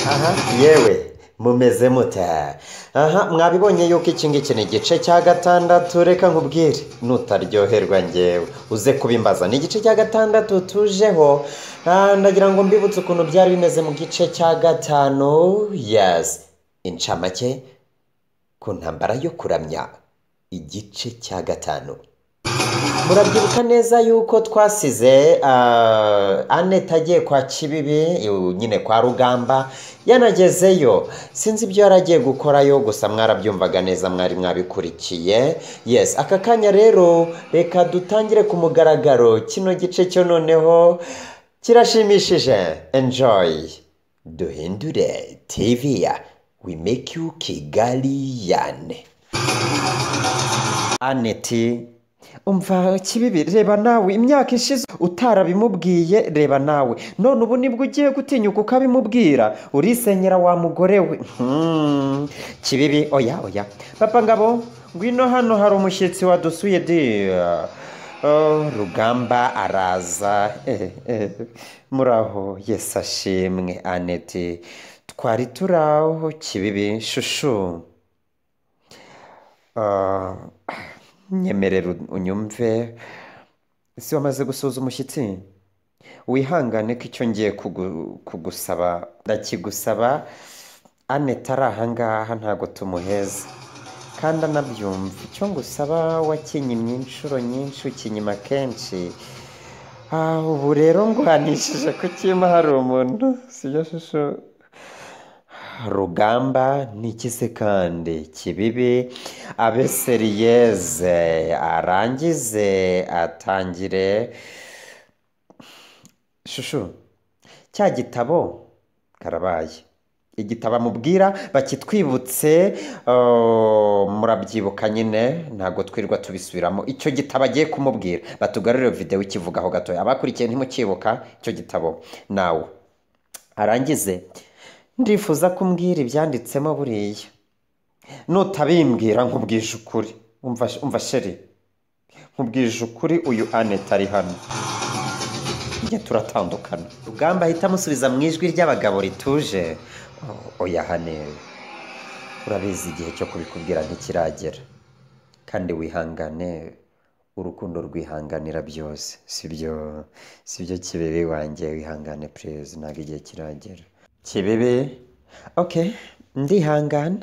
Aha yewe, mumeze mute? Aha mwabibonye yuko iki ngiki ni igice cya gatandatu. Reka nkubwire, nutaryoherwa ngewe uze kubimbaza. Ni igice cya gatandatu tujeho. Ndagira ngo mbibutse ukuntu byari bimeze mu gice cya gatanu. Yes, incamake ku ntambara yo kuramya, igice cya gatanu. Murabyibuka neza yuko twasize Anete agiye kwa Kibibi, nyine kwa Rugamba. Yanagezeyo, sinzi ibyo yari agiye gukorayo, gusa mwarabyumvaga neza, mwari mwabikurikiye. Yes, aka kanya rero reka dutangire ku mugaragaro kino gice cyo. Noneho kirashimishije. Enjoy. Duhindure TV, we make you Kigaliyane. Aneti: "Umva Kibibi, reba nawe, imyaka ishize utarabimubwiye, reba nawe none ubu nibwo ugiye gutinyuka ukabimubwira. Urisenyera wa mugore we." Kibibi: "Oya, oya, papa Ngabo, ngwino hano, hari umushyitsi wadusuye di." Oh, Rugamba araza. "Muraho, Yesu ashimwe." Aneti: "Twari turi aho." Kibibi: "Shushu, nyemerera unyumve. Ese wamaze gusuhuza umushyitsi? Wihangane ko icyo ngiye kugusaba ndakigusaba Aneta ari ahangaha, ntabwo tumuheza kandi anabyumva. Icyo ngusaba wakinyimye inshuro nyinshi, ukinyima kenshi. Ubu rero nguhanishije kukimpa hari umuntu, sibyo shushu?" Rugamba: "Niki se kandi?" Kibibi: "Abe sérieuse, arangize atangire. Shushu, cya gitabo karabaye." Igitabo amubwira bakitwibutse, murabyibuka nyine, ntabwo twirirwa tubisubiramo. Icyo gitabo agiye kumubwira, batugarurire videwo ikivugaho gatoya. Abakurikiye ntimukibuka icyo gitabo? Nawe arangize: "Ndifuza ko umbwira ibyanditsemo. Buriya nutabimbwira, nkubwije ukuri, umva, umva chéri, nkubwije ukuri, uyu Aneta ari hano, njye turatandukana." Rugamba ahita amusubiza mu ijwi ry'abagabo rituje: "Oh, oya honey, urabizi igihe cyo kubikubwira ntikiragera, kandi wihangane, urukundo rwihanganira byose, sibyo? Sibyo Kibibi wanjye? Wihangane please, ntabwo igihe kiragera." Kibibi: "Ok, ndihangana,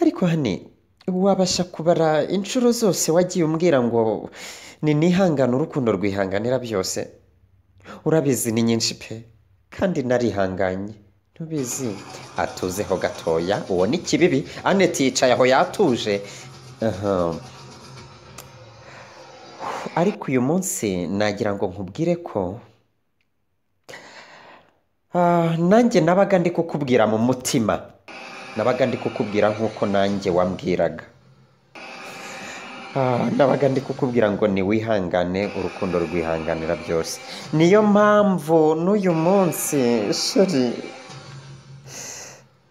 ariko honey, wabasha kubara inshuro zose wagiye umbwira ngo ni nihangane, urukundo rwihanganira byose? Urabizi ni nyinshi pe, kandi narihanganye, ntubizi?" Atuzeho gatoya. Uwo ni Kibibi. Aneti yicaye aho yatuje. Aha. "Ariko uyu munsi nagira ngo nkubwire ko nanjye nabaga ndi kukubwira mu mutima, nabaga ndi kukubwira nk'uko nanjye wambwiraga. Nabaga ndi kukubwira ngo niwihangane, urukundo rwihanganira byose. Niyo mpamvu n'uyu munsi, chéri,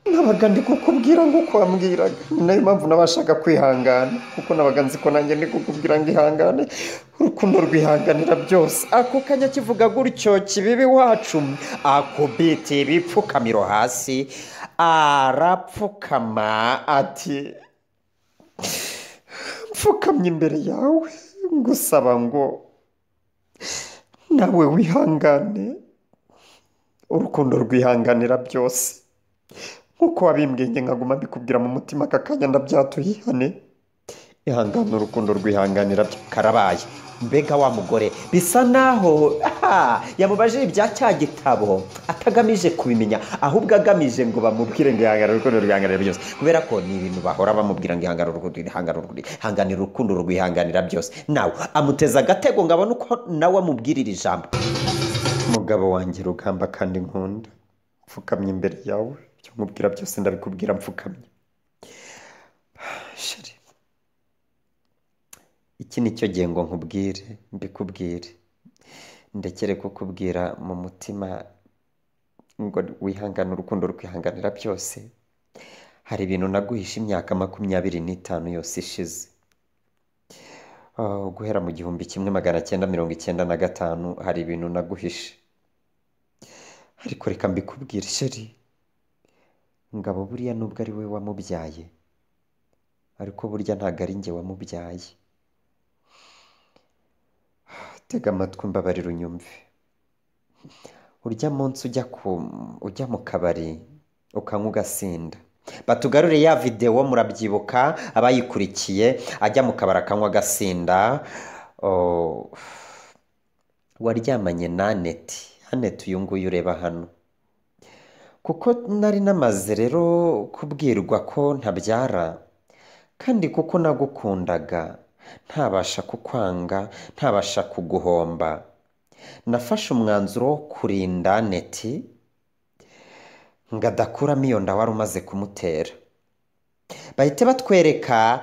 nabaga ndi kukubwira nk'uko wambwiraga. Ni nayo mpamvu nabashaga kwihangana, kuko nabaga nzi ko nanjye ndi kukubwira ngo ihangane, urukundo rwihanganira byose." Ako kanya kivuga gutyo, Kibibi wacu akubita ibipfukamiro hasi, arapfukama, ati: "Mfukamye imbere yawe ngusaba ngo nawe wihangane, urukundo rwihanganira byose. Nk'uko wabimbwiye, njye nkaguma mbikubwira mu mutima, aka kanya ndabyatuye. Honey, ihangane, urukundo rwihanganira byo." Karabaye! Mbega wa mugore, bisa naho yamubajije ibya cya gitabo atagamije kubimenya, ahubwo agamije ngo bamubwire ngo ihangane, urukundo rwihanganira byose, kubera ko ni ibintu bahora bamubwira ngo ihangane, urukundo, ihangane, urukundo, ihanganira, urukundo rwihanganira byose. Nawe amuteza agatego ngo abone uko nawe amubwirira ijambo. "Mugabo wanjye Rugamba kandi nkunda, mfukamye imbere yawe, ibyo nkubwira byose ndabikubwira mfukamye. Chéri, iki ni cyo gihe ngo nkubwire, mbikubwire, ndekere kukubwira mu mutima ngo wihangane, urukundo rwihanganira byose. Hari ibintu naguhishe imyaka 25 yose ishize. Guhera mu 1995 hari ibintu naguhishe, ariko reka mbikubwire chéri." Ngabo buriya nubwo ari we wamubyaye, ariko burya ntabwo ari njye wamubyaye. Tega amatwi mbabarira unyumve. Urya munsi ujya mu kabari ukanywa ugasinda. Batugarure ya videwo, murabyibuka abayikurikiye, ajya mu kabari akanywa agasinda. Oh, waryamanye na Aneti. Aneti uyu nguyu ureba hano. Kuko nari namaze rero kubwirwa ko ntabyara, kandi kuko nagukundaga ntabasha kukwanga, ntabasha kuguhomba, nafashe umwanzuro wo kurinda Aneti ngo adakuramo iyo nda wari umaze kumutera. Bahite batwereka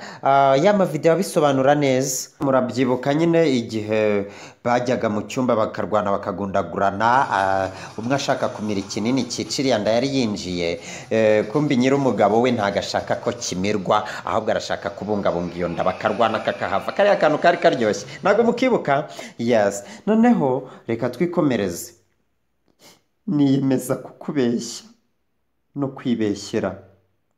ya mavideo abisobanura neza. Murabyibuka nyine igihe bajyaga mu cyumba bakarwana bakagundagurana, umwe ashaka kumira ikinini cyica iriya nda yari yinjiye, kumbi nyir'umugabo we ntago ashaka ko kimirwa, ahubwo arashaka kubungabunga iyo nda, bakarwana kakahava. Kariya kantu kari karyoshye, ntabwo mukibuka? Yes. Noneho reka twikomereze. Niyemeza kukubeshya no kwibeshyera.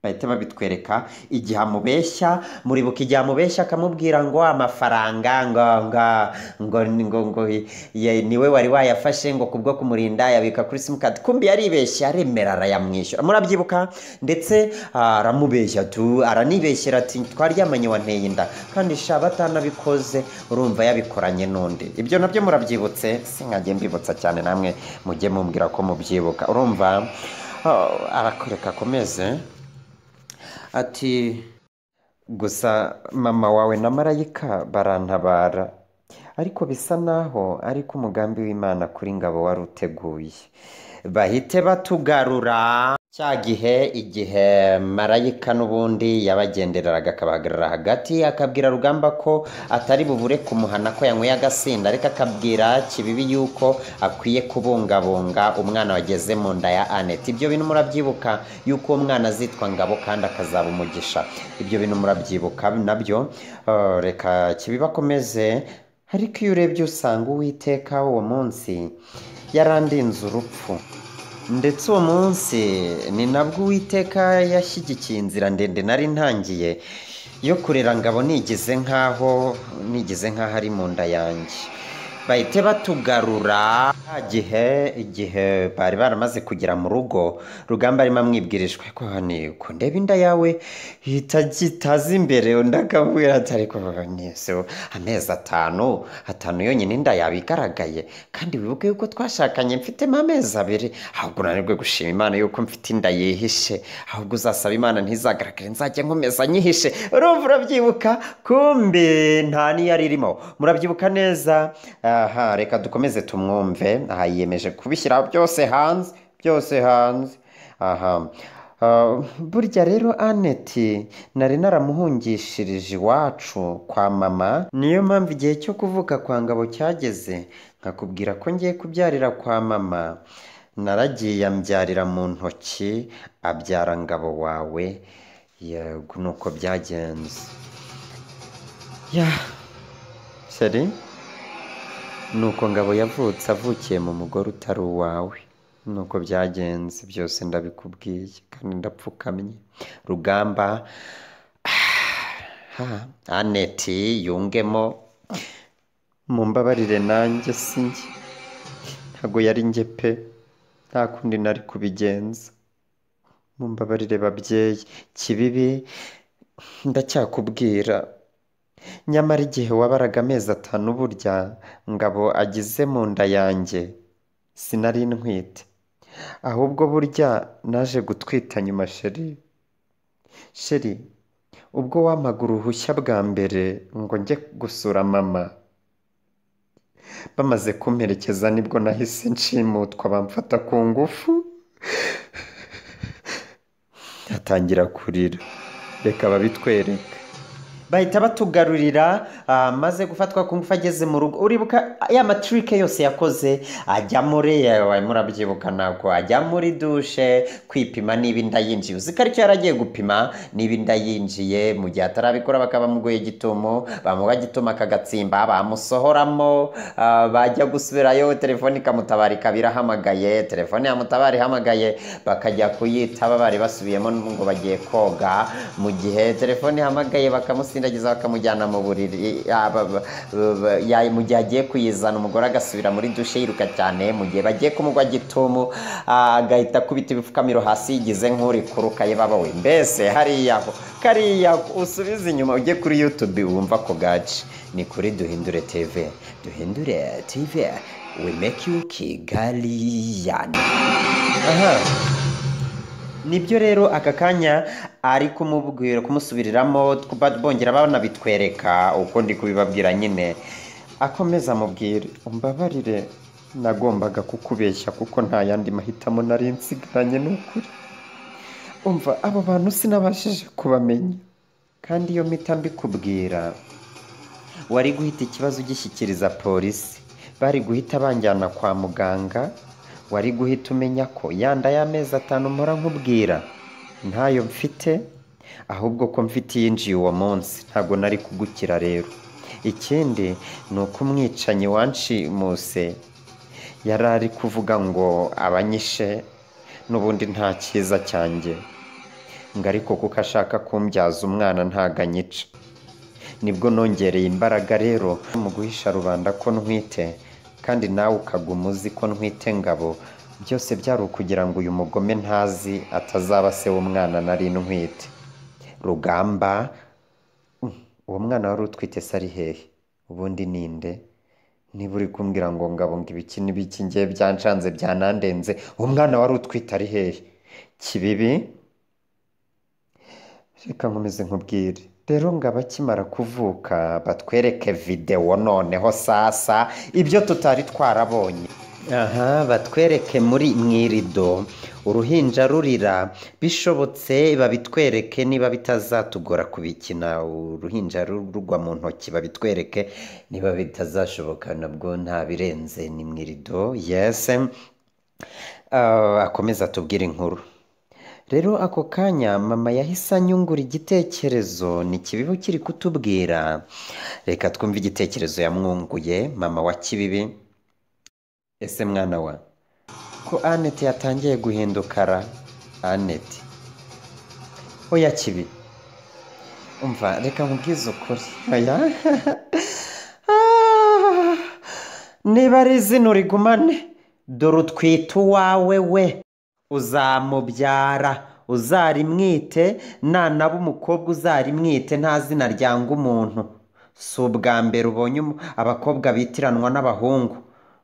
Bahita babitwereka igihe amubeshya. Muribuka igihe amubeshya akamubwira ngo amafaranga ngo ngo ngo ngo ngo niwe wari wayafashe ngo kubwo kumurinda yabika kuri simukadi, kumbi yaribeshya aremera arayamwishyura. Murabyibuka? Ndetse aramubeshya tu, aranibeshyera ati twaryamanye wanteye inda, kandi sha batanabikoze urumva yabikoranye n'undi. Ibyo nabyo murabyibutse? Sinkajye mbibutsa cyane, namwe mujye mumbwira ko mubyibuka. Urumva arakwereka akomeze ati gusa mama wawe na marayika barantabara, ariko bisa naho ariko umugambi w'Imana kuri Ngabo wari uteguye. Bahite batugarura cya gihe, igihe marayika n'ubundi yabagendereraga akabahagarara hagati, akabwira Rugamba ko atari bubure kumuhana ko yanyweye agasinda, ariko akabwira Kibibi yuko akwiye kubungabunga umwana wageze mu nda ya Aneti. Ibyo bintu murabyibuka, yuko uwo mwana azitwa Ngabo kandi akazaba umugisha. Ibyo bintu murabyibuka nabyo. Reka Kibibi akomeze. Ariko iyo urebye usanga Uwiteka uwo munsi yarandinze urupfu, ndetse uwo munsi ni nabwo Uwiteka yashyigikiye inzira ndende nari ntangiye yo kurera Ngabo nigize nkaho ari mu nda yanjye. Bahite batugarura gihe igihe bari baramaze kugera mu rugo, Rugamba arimo amwibwirishwa ko ko ndeba inda yawe itazi imbere, undi akamubwira ati ariko amezi atanu yonyine inda yawe igaragaye, kandi wibuke yuko twashakanye mfitemo amezi 2, ahubwo unanirwe gushima Imana yuko mfite inda yihishe, ahubwo uzasaba Imana ntizagaragare, nzajya nkomeza nyihishe. Urumva urabyibuka? Kumbe nta niyari irimo. Murabyibuka neza? Aha, reka dukomeze tumwumve. Aha yiyemeje kubishyira byose hanze, byose hanze. Aha burya rero Aneti nari naramuhungishirije iwacu kwa mama, niyo mpamvu igihe cyo kuvuka kwa Ngabo cyageze nkakubwira ko ngiye kubyarira kwa mama. Naragiye ambyarira mu ntoki, abyara Ngabo wawe. Yego, nuko byagenze. Ya sheri, nuko Ngabo yavutse avukiye mu mugore utari uwawe. Nuko byagenze byose ndabikubwiye kandi ndapfukamye. Rugamba Aneti yungemo, mumbabarire nanjye sinjye, ntago yari njye pe, nta kundi nari kubigenza, mumbabarire babyeyi. Kibibi ndacyakubwira, nyamara igihe wabaraga amezi 5 burya Ngabo agize mu nda yanjye sinari ntwite, ahubwo burya naje gutwita nyuma. Sheri, sheri, ubwo wampaga uruhushya bwa mbere ngo njye gusura mama, bamaze kumperekeza nibwo nahise nshimutwa bamfata ku ngufu. Atangira kurira. Reka babitwereke. Bahita batugarurira maze gufatwa ku ngufu ageze mu rugo. Uribuka ya matrike yose yakoze, ajya muri, yewe murabyibuka, ntabwo ajya muri dushe kwipima niba inda yinjiye. Uzi ko aricyo yari agiye gupima, niba inda yinjiye. Mu gihe atarabikora bakaba bamugoye gitumo, bamuha gitumo akagatsimba, bamusohoramo, bajya gusubirayo telefone ikamutabara, ikaba irahamagaye. Telefone yamutabara ihamagaye, bakajya kuyitaba, bari basubiyemo ngo bagiye koga. Mu gihe telefone ihamagaye bakamusindagiza, bakamujyana mu buriri. Mu gihe agiye kuyizana, umugore agasubira muri dushe yiruka cyane. Mu gihe bagiye kumugwa gitumo, agahita akubita ibipfukamiro hasi yigize nk'uri kuruka. Ye baba we, mbese hariya ho kariya usubize inyuma ujye kuri YouTube wumva ako gace. Ni kuri Duhindure TV. Duhindure TV, we make you Kigalian. Aha nibyo rero, aka kanya ari kumubwira, kumusubiriramo, bongera banabitwereka uko ndi kubibabwira nyine. Akomeza amubwira: "Umbabarire, nagombaga kukubeshya kuko nta yandi mahitamo nari nsigaranye. Ni ukuri, umva, abo bantu sinabashije kubamenya, kandi iyo mpita mbikubwira wari guhita ikibazo ugishyikiriza polisi, bari guhita banjyana kwa muganga, wari guhita umenya ko yanda y'amezi 5 mpora nkubwira ntayo mfite, ahubwo ko mfite iyinjiye uwo munsi. Ntabwo nari kugukira rero. Ikindi ni uko umwicanyi wanshimuse yari ari kuvuga ngo abanyishe n'ubundi nta cyiza cyanjye, ngo ariko kuko ashaka kumbyaza umwana ntago anyica. Nibwo nongereye imbaraga rero mu guhisha rubanda ko ntwite, kandi nawe ukaguma uzi ko ntwite Ngabo. Byose byari ukugira ngo uyu mugome ntazi atazaba se w'umwana nari ntwite, Rugamba." Uwo mwana wari utwite se ari hehe ubundi? Ninde? Niba uri kumbwira ngo Ngabo, ngo ibiki n'ibiki, ngiye byancanze, byanandenze. Uwo mwana wari utwite ari hehe, Kibibi? Reka nkomeze nkubwire rero. Ngabo akimara kuvuka, batwereke videwo noneho sasa ibyo tutari twarabonye. Aha batwereke muri mu irido uruhinja rurira. Bishobotse babitwereke, niba bitazatugora kubikina, uruhinja rugwa mu ntoki babitwereke. Niba bitazashoboka nabwo nta birenze, ni mu irido. Yes. Akomeza atubwire inkuru rero. Ako kanya mama yahise anyungura igitekerezo. Ni Kibibi kiri kutubwira, reka twumve igitekerezo yamwunguye mama wa Kibibi. "Ese mwana wa, ko Anete yatangiye guhindukara?" Anete: "Oya Kibi, umva, reka nkubwize ukuri. Oya. Ah, niba ari izina urigumane, dore utwite uwawe, we uzamubyara uzarimwite. Nanaba umukobwa uzarimwite. Nta zina ryanga umuntu. Si ubwa mbere ubonye abakobwa bitiranwa n'abahungu,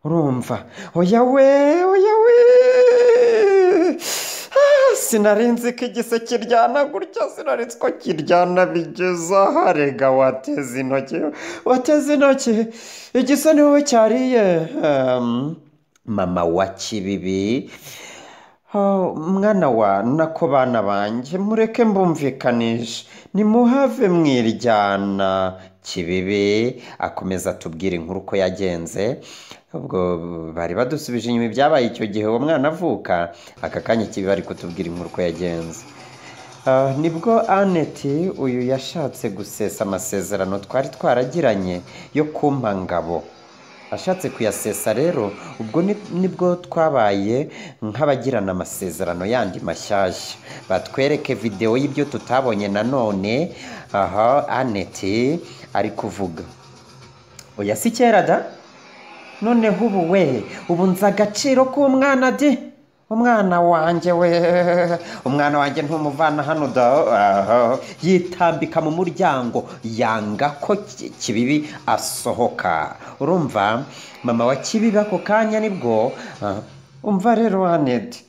urumva? Oya we, oya we. Ah, sinari nzi ko igise kiryana gutya, sinari nzi ko kiryana bigeze aha. Rega wateze intoki, wateze intoki, igise ni wowe cyariye." Mama wa Kibibi: "Oh, mwana wa, nako bana banjye, mureke mbumvikanishe, nimuhave mwiryana." Kibibi akomeza atubwira inkuru uko yagenze. Ubwo bari badusubije inyuma ibyabaye icyo gihe uwo mwana avuka. Aka kanya Kibibi bari kutubwira inkuru uko yagenze. "Nibwo Aneti uyu yashatse gusesa amasezerano twari twaragiranye yo kumpa Ngabo. Ashatse kuyasesa rero, ubwo nibwo twabaye nk'abagirana amasezerano yandi mashyashya." Batwereke videwo y'ibyo tutabonye nanone. Aha Aneti ari kuvuga: "Oya, si kera da. Noneho ubu we, ubu nzi agaciro k'umwana di. Umwana wanjye we, umwana wanjye ntumuvana hano da." Aha. Yitambika mu muryango, yanga ko Kibibi asohoka. Urumva mama wa Kibibi ako kanya nibwo: "Umva rero Aneti,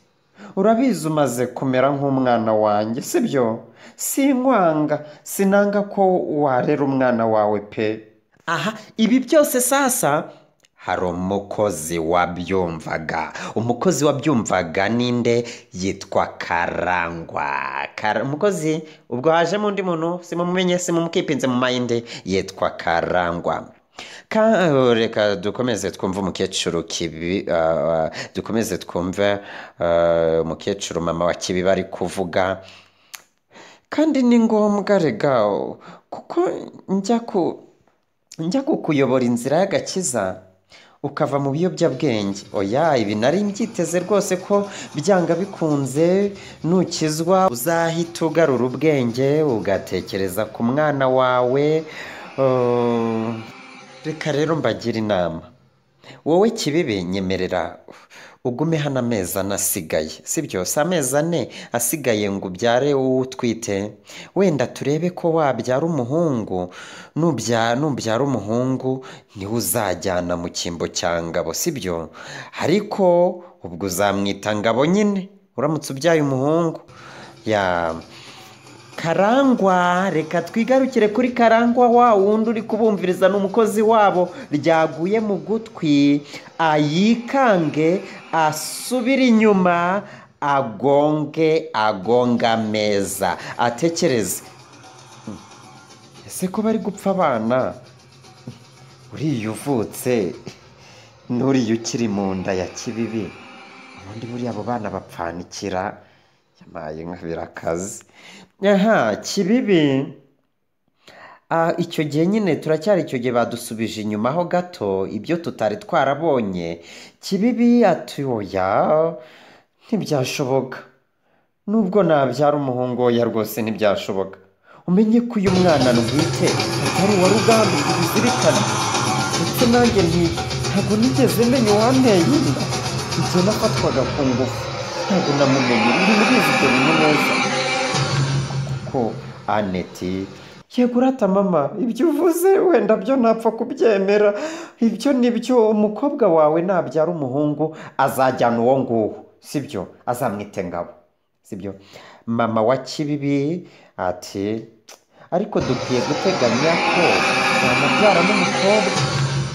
urabizi umaze kumera nk'umwana wanjye, sibyo? Sinkwanga, sinanga ko warera umwana wawe pe." Aha ibi byose sasa Hari umukozi wabyumvaga. Umukozi wabyumvaga ninde? Yitwa Karangwa. Umukozi ubwo hajemo undi muntu simumumenye, simumukipinze mu mayinde, yitwa Karangwa. Reka dukomeze twumve umukecuru Kibi, dukomeze twumve umukecuru mama wa Kibi bari kuvuga. Kandi ni ngombwa rega, kuko njya kukuyobora inzira y'agakiza ukava mu biyobyabwenge. Oya, ibi nari mbyiteze rwose ko byanga bikunze nukizwa uzahita ugarura ubwenge ugatekereza ku mwana wawe. Reka rero mbagira inama, wowe Kibibi nyemerera ugume hano amezi 4 asigaye, sibyo? Si amezi 4 asigaye ngo ubyare uwo utwite, wenda turebe ko wabyara umuhungu. Nubyara umuhungu niwe uzajyana mu cyimbo cya Ngabo, sibyo? Ariko ubwo uzamwita Ngabo nyine uramutse ubyaye umuhungu. Ya Karangwa, reka twigarukire kuri Karangwa, wa wundi uri kubumviriza n'umukozi wabo ryaguye mu gutwi, ayikange asubire inyuma, agonge agonga ameza, atekereze ese ko bari gupfa abana, uriya uvutse n'uriya ukiri mu nda ya Kibibi, ubundi buriya abo bana bapfanikira yamaye nka birakaze. Aha Kibibi, icyo gihe nyine turacyari icyo gihe badusubije inyuma ho gato ibyo tutari twarabonye. Kibibi ati oya ntibyashoboka, nubwo nabyara umuhungu oya rwose ntibyashoboka. Umenye ko uyu mwana ntwite atari uwa Rugamba, ubizirikane. Ndetse nanjye ntabwo nigeze menya uwanteye inda igihe nafatwaga ku ngufu, ntabwo namumenye. Uri mubizi ibyo bintu neza. Ko Aneti, yego urata mama, ibyo uvuze wenda byo napfa kubyemera, ibyo nibyo, umukobwa wawe nabyara umuhungu azajyana uwo nguwo, sibyo? Azamwite Ngabo, sibyo? Mama wa Kibibi ati ariko dukwiye guteganya ko yanabyara n'umukobwa.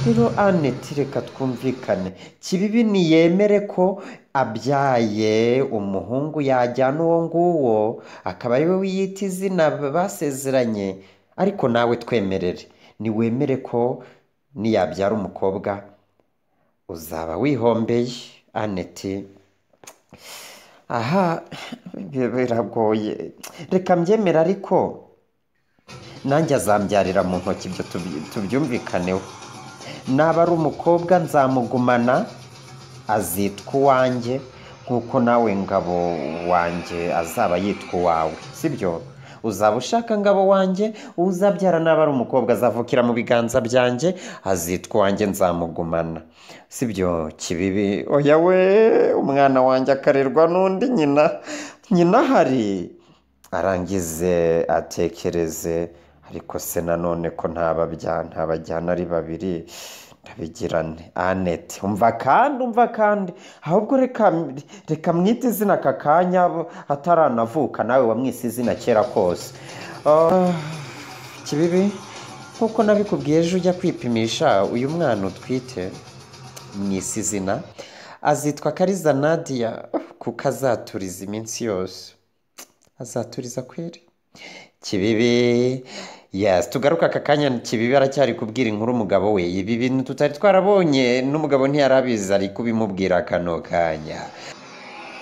Rero Aneti reka twumvikane, Kibibi niyemere ko abyaye umuhungu yajyana uwo nguwo akaba ari we wiyita izina basezeranye, ariko nawe twemerere, niwemere ko niyabyara umukobwa uzaba wihombeye. Aneti aha biragoye, reka mbyemere ariko nanjye azambyarira mu ntoki, ibyo tubyumvikaneho. Naba ari umukobwa nzamugumana azitwa uwanjye nk'uko nawe Ngabo wanjye azaba yitwa uwawe, sibyo? Uzaba ushaka Ngabo wanjye, uzabyara naba ari umukobwa azavukira mu biganza byanjye azitwa uwanjye nzamugumana, sibyo? Kibibi oya we, umwana wanjye akarerwa n'undi nyina ahari. Arangize atekereze, ariko se nanone ko ntabajyana ari babiri ndabigirane. Aneti umva kandi ahubwo reka mwite izina aka kanya ataranavuka, nawe wamwise izina kera kose. Kibibi nkuko nabikubwiye ejo ujya kwipimisha, uyu mwana utwite mwise izina azitwa Kariza Nadia, kuko azaturiza iminsi yose, azaturiza kweri. Kibibi yes, tugaruka aka kanya Kibibi aracyari kubwira inkuru umugabo we, ibi bintu tutari twarabonye n'umugabo ntiyarabizi ari kubimubwira kano kanya.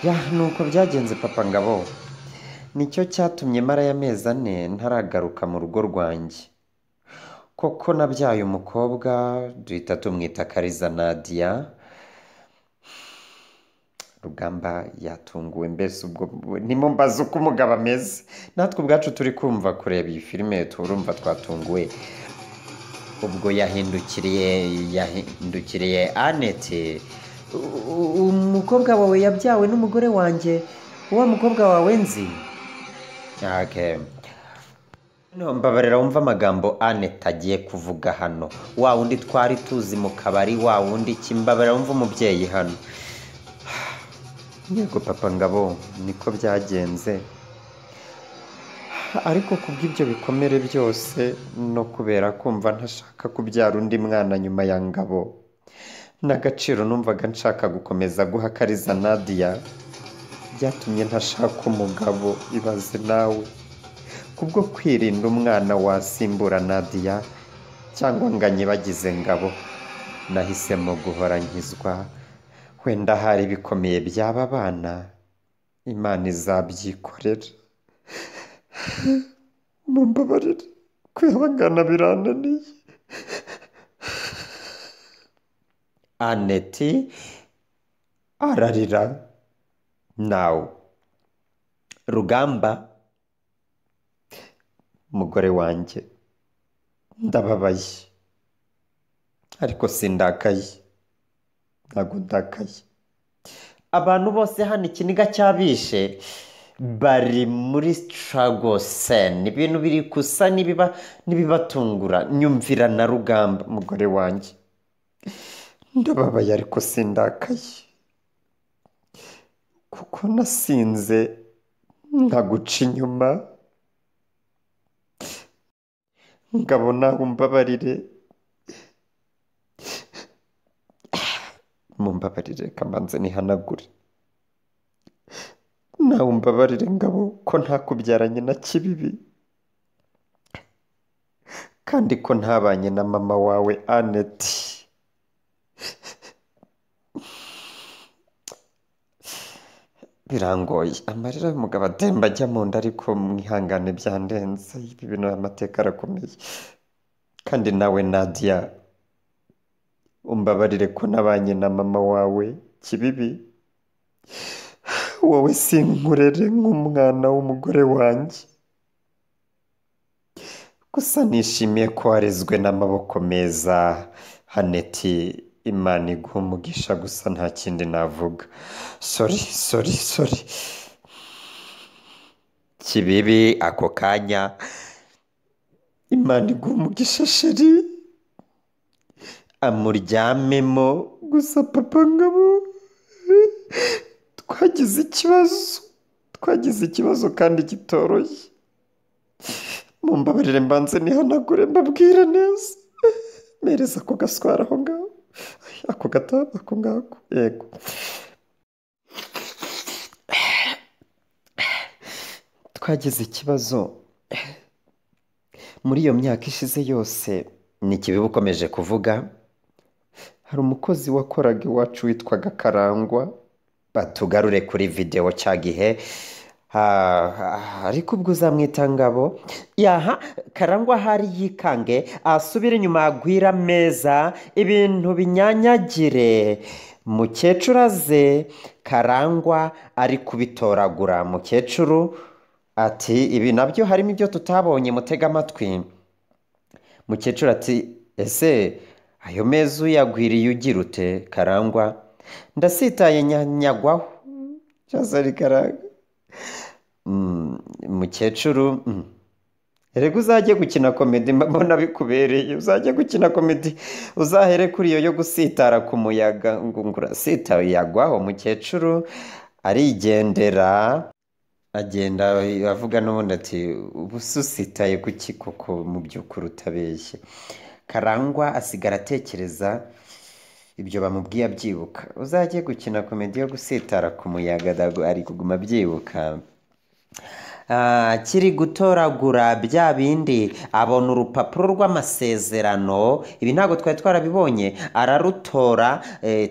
Ya nuko byagenze papa Ngabo, nicyo cyatumye mara y'amezi 4 ntaragaruka mu rugo rwanjye. Koko nabyaye umukobwa duhita tumwita Kariza Nadia. Rugamba yatunguwe mbese ubwo ntimumbaze uko umugabo ameze, natwe ubwacu turi kumva kureba iyi filime turumva twatunguwe. Ubwo yahindukiriye Aneti, umukobwa wawe yabyawe n'umugore wanjye, wa mukobwa wawe nzi. Okay. No, mbabarira wumva amagambo Aneti agiye kuvuga hano, wa wundi twari tuzi mu kabari, wa wundi kimbabarira wumva umubyeyi hano. Yego papa Ngabo niko byagenze, ariko kubw'ibyo bikomere byose no kubera kumva ntashaka kubyara undi mwana nyuma ya Ngabo, N'agaciro numvaga nshaka gukomeza guha Kariza Nadia byatumye ntashaka umugabo. Ibaze nawe, kubwo kwirinda umwana wasimbura Nadia cyangwa ngo anyibagize Ngabo, nahisemo guhora nkizwa. Wenda hari bikomeye by'aba bana, Imana izabyikorera. Mumbabarire, kwihangana birananiye. Aneti ararira. Nawe Rugamba, mugore wanjye, ndababaye ariko sindakaye, ntabwo ndakaye. Abantu bose hano ikiniga cyabishe bari muri struggle scene, ibintu biri gusa n'ibibatungura. Nyumvira na Rugamba, mugore wanjye, ndababaye ariko sindakaye, kuko nasinze nkaguca inyuma. Ngabo nawe umbabarire, mumbabarire, reka mbanze nihanagure. Nawe umbabarire Ngabo, ko ntakubyaranye na Kibibi, kandi ko ntabanye na mama wawe Aneti. Birangoye, amarira y'umugabo atemba ajya mu nda, ariko mwihangane byandenze. Ibi bintu amateka arakomeye. Kandi nawe Nadia, umbabarire ko nabanye na mama wawe Kibibi, wowe sinkurere nk'umwana w'umugore wanjye. Gusa nishimiye ko warezwe n'amaboko meza Aneti, Imana iguha umugisha. Gusa nta kindi navuga. Sorry, sorry, sorry. Kibibi ako kanya, Imana iguha umugisha sheri, amuryamemo. Gusa papa Ngabo, twagize ikibazo, twagize ikibazo kandi kitoroshye. Mumbabarire mbanze nihanagure mbabwire neza. Mpereza ako gaswara aho ngaho, ako gatabo ako ngako, yego. Twagize ikibazo muri iyo myaka ishize yose. Ni Kibibi ukomeje kuvuga. Hari umukozi wakoraga iwacu witwaga Karangwa. Batugarure kuri videwo cya gihe, ariko ubwo uzamwita Ngabo. Yaha Karangwa ahari yikange, asubire inyuma agwira ameza, ibintu binyanyagire. Mukecuru aze, Karangwa ari kubitoragura. Mukecuru ati ibi nabyo harimo ibyo tutabonye, mutega amatwi. Mukecuru ati ese ayo meza uyagwiriye ugira ute Karangwa? Ndasitaye nyagwaho. Cyazari Karangwa. Mukecuru, erega uzajye gukina komedi, mbona bikubereye. Uzajye gukina komedi, uzahere kuri iyo yo gusitara ku muyaga, ngo urasitaye yagwaho. Mukecuru arigendera, agenda avuga n'ubundi ati ubu usitaye kuki koko mu by'ukuri utabeshye. Karangwa asigara atekereza ibyo bamubwiye abyibuka. Uzajye gukina komedi yo gusitara ku muyaga, ari kuguma abyibuka. Akiri gutoragura bya bindi, abona urupapuro rw'amasezerano. Ibi ntabwo twari twarabibonye. Ararutora,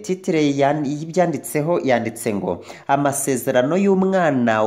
titire y'ibyanditseho yanditse ngo amasezerano y'umwana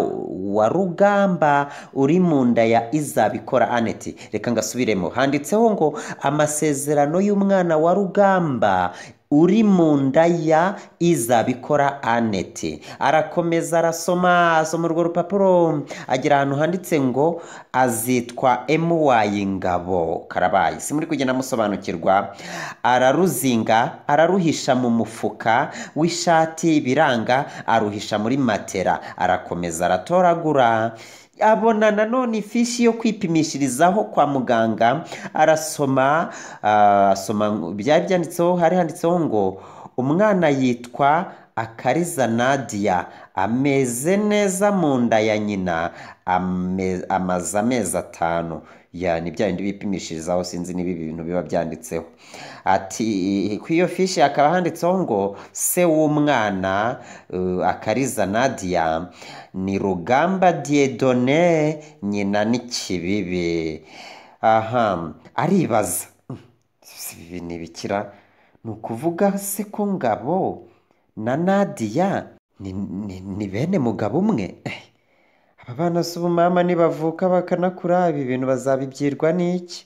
wa Rugamba uri mu nda ya Izabikora Aneti. Reka ngasubiremo, handitseho ngo amasezerano y'umwana wa Rugamba uri mu nda ya Izabikora Aneti. Arakomeza arasoma, asoma urwo rupapuro, agera ahantu handitse ngo azitwa Emuwayi Ngabo. Karabaye, si muri kugenda musobanukirwa. Araruzinga, araruhisha mu mufuka w'ishati, biranga, aruhisha muri matera. Arakomeza aratoragura, abona nanone ifishi yo kwipimishirizaho kwa muganga. Arasoma, asoma byari byanditseho, hari handitseho ngo umwana yitwa Akariza Nadia, ameze neza mu nda ya nyina, amaze amezi 5, Ya, ni bya bindi bipimishirizaho, sinzi niba ibi bintu biba byanditseho. Ati ku iyo fishi hakaba handitseho ngo se w'umwana Akariza Nadia ni Rugamba Dieudonné, nyina ni Kibibi. Aha aribaza, ibi ni ibikira? Ni ukuvuga se ko Ngabo na Nadia ni bene mugabo umwe? Aba bana si ubumama, nibavuka bakanakura ibi bintu bazabibyirwa n'iki?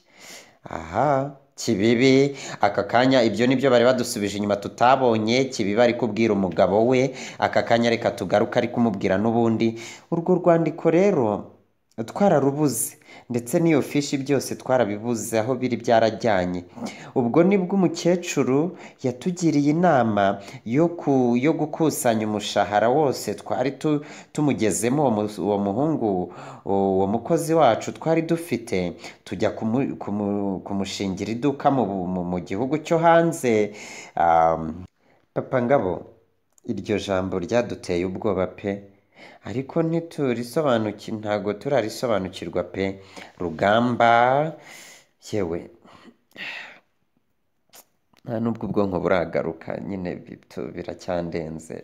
Aha Kibibi aka kanya, ibyo nibyo bari badusubije inyuma tutabonye. Kibibi ari kubwira umugabo we aka kanya, reka tugaruke ari kumubwira n'ubundi. Urwo rwandiko rero twararubuze, ndetse n'iyo fishi byose twarabibuze, aho biri byarajyanye. Ubwo nibwo umukecuru yatugiriye inama yo gukusanya umushahara wose twari tumugezemo, uwo muhungu, uwo mukozi wacu twari dufite, tujya kumushingira iduka mu gihugu cyo hanze. Papa Ngabo, iryo jambo ryaduteye ubwoba pe, ariko ntabwo turarisobanukirwa pe. Rugamba, yewe nta nubwo ubwonko buragaruka nyine, biracyandenze.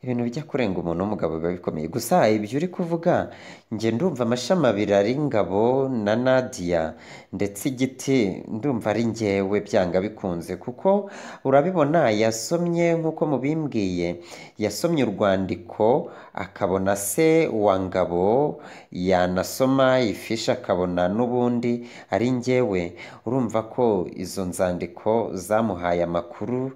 Ibintu bijya kurenga umuntu w'umugabo biba bikomeye. Gusa ibyo uri kuvuga, njye ndumva amashami abiri ari Ngabo na Nadia, ndetse igiti ndumva ari njyewe byanga bikunze, kuko urabibona yasomye nk'uko mubimbwiye, yasomye urwandiko akabona se wa Ngabo, yanasoma ifishi akabona n'ubundi ari njyewe. Urumva ko izo nzandiko zamuhaye amakuru,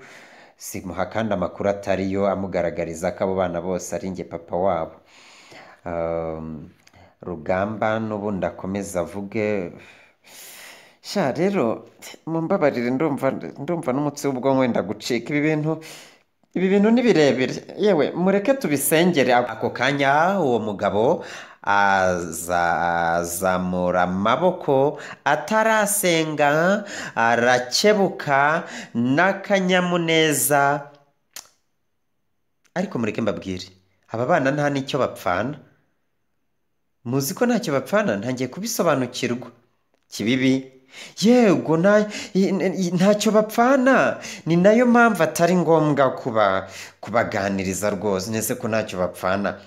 simuha kandi amakuru atariyo, amugaragariza ko abo bana bose ari njye papa wabo. Rugamba n'ubundi akomeza avuge. Sha rero mumbabarire, ndumva n'umutsi w'ubwonko wenda gucika. Ibi bintu ni birebire, yewe mureke tubisengere. Ako kanya uwo mugabo azamura amaboko atarasenga, arakebuka n'akanyamuneza. Ariko mureke mbabwire, aba bana nta n'icyo bapfana. Muzi ko ntacyo bapfana? Ntangiye kubisobanukirwa. Kibibi, yego ntacyo bapfana, ni nayo mpamvu atari ngombwa kubaganiriza rwose. Nese ko ntacyo bapfana,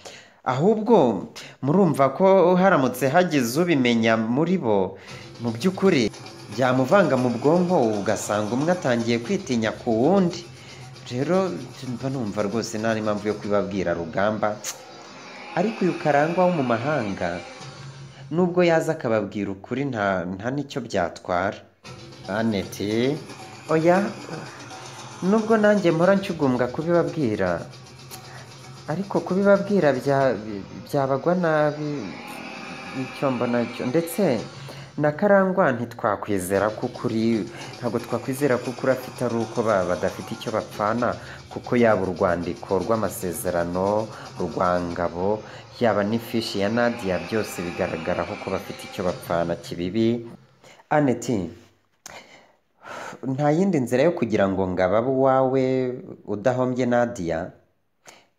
ahubwo murumva ko haramutse hagize ubimenya muri bo, mu by'ukuri byamuvanga mu bwonko, ugasanga umwe atangiye kwitinya ku wundi. Rero mba numva rwose nta n'impamvu yo kubibabwira Rugamba. Ariko uyu Karangwa wo mu mahanga, nubwo yaza akababwira ukuri, nta n'icyo byatwara. Aneti, oya, nubwo nanjye mpora nshyugumbwa kubibabwira, ariko kubibabwira byabagwa nabi, icyo mbona cyo. Ndetse na Karangwa ntitwakwizera ko ukuri, ntabwo twakwizera ko ukuri afite ari uko badafite icyo bapfana, kuko yaba urwandiko rw'amasezerano rwa Ngabo, yaba n'ifishi ya Nadia, byose bigaragaraho ko bafite icyo bapfana. Kibibi, Aneti, nta yindi nzira yo kugira ngo Ngabo abe uwawe udahombye Nadia,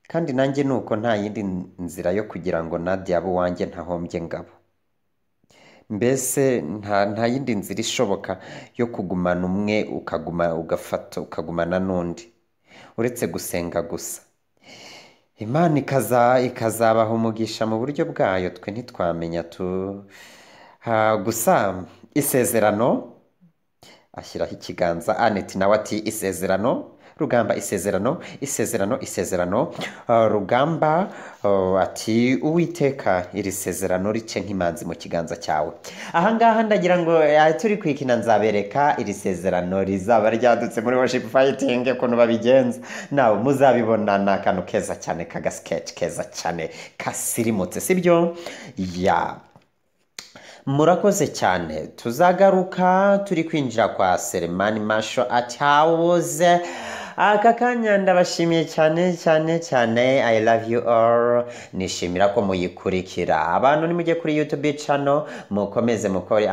kandi nanjye ni uko nta yindi nzira yo kugira ngo Nadia abe uwanjye ntahombye Ngabo. Mbese nta yindi nzira ishoboka yo kugumana umwe ukaguma ugafata ukagumana n'undi, uretse gusenga gusa. Imana ikazabaha umugisha mu buryo bwayo, twe ntitwamenya tu. Gusa isezerano, ashyiraho ikiganza. Aneti nawe ati isezerano. Rugamba, isezerano, isezerano, isezerano. Rugamba ati Uwiteka iri sezerano rice nk'imanzi mu kiganza cyawe. Ahangaha ndagira ngo turi kwikina, nzabereka iri sezerano rizaba ryadutse muri worship fighting ukuntu babigenza, nawe muzabibona. Ni akantu keza cyane, kaga sketch keza cyane kasirimutse, sibyo? Ya, murakoze cyane. Tuzagaruka turi kwinjira kwa Selemani Martial Art House. Aka kanya ndabashimiye cyane cyane cyane. I love you all. Nishimira ko muyikurikira. Abantu nimujye kuri YouTube channel, mukomeze mukore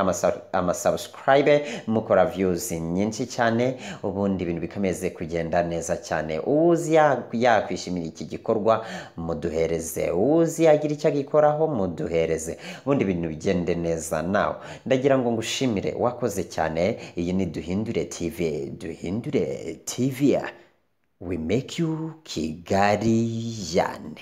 amasubscribe, mukora views nyinshi cyane, ubundi ibintu bikomeze kugenda neza cyane. Uwuzi yakwishimira iki gikorwa, muduhereze. Uwuzi yagira icyo agikoraho, muduhereze, ubundi ibintu bigende neza. Nawe ndagira ngo ngushimire, wakoze cyane. Iyi ni Duhindure TV. Duhindure TV, we make you Kigali yane.